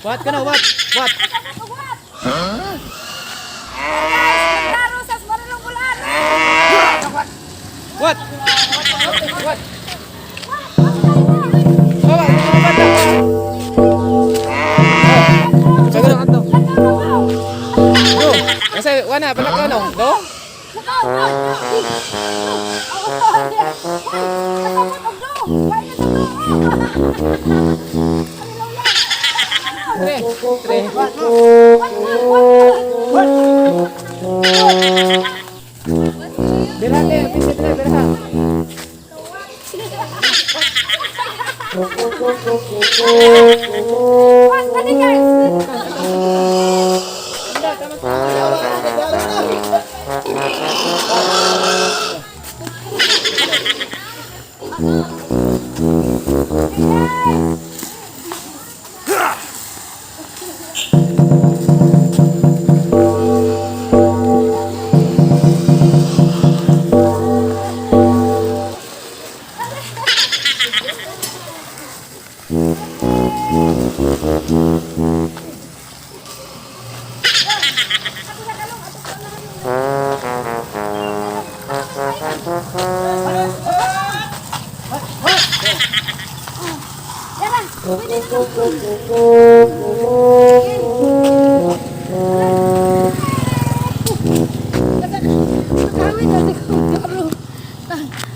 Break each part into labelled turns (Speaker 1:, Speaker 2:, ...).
Speaker 1: What ka na, what? What?
Speaker 2: Huh? Laro sa Marilong Bulan.
Speaker 1: What? What? Oh, what? Sagot ang ato. Do. Kasi wana pala ka no. Do. Tre. Tre. Bira te, pisi tre, bira.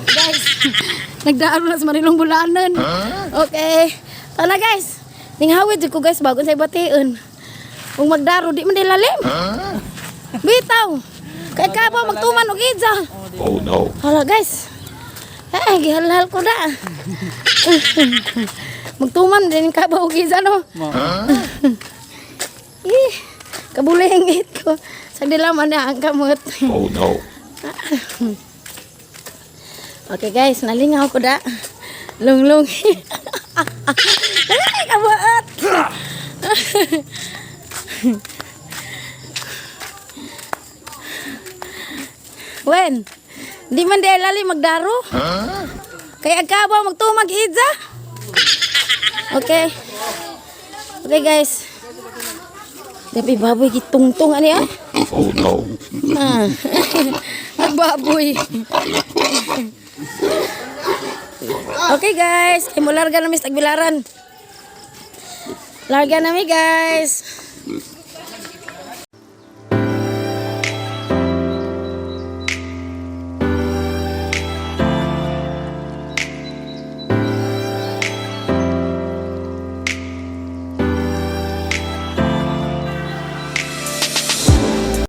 Speaker 2: Guys, nagdaaro na sa Marilong Bulanan. Okay. Tala guys. Ninghawid jud ko guys bagon sa ibation. Kung magdaro di man dilalim. Bitaw. Kay ka ba magtuman og idza.
Speaker 3: Oh no.
Speaker 2: Hala guys. Eh, gihalhal ko na. Magtuman din ka ba og idza no? Ih, kabulingit ko. Sa dilaman na ang kamot.
Speaker 3: Oh no.
Speaker 2: Okay guys, nalingaw ko da. Lunglung. Ay, kabuot. Wen, di man di lali magdaro. Kay agkabaw magtumag idza. Okay. Okay guys. Dabi baboy gitungtong ani ah.
Speaker 3: Oh no.
Speaker 2: Ah. Baboy. Okay guys, kay mo larga na mi sa Tagbilaran. Larga na mi guys.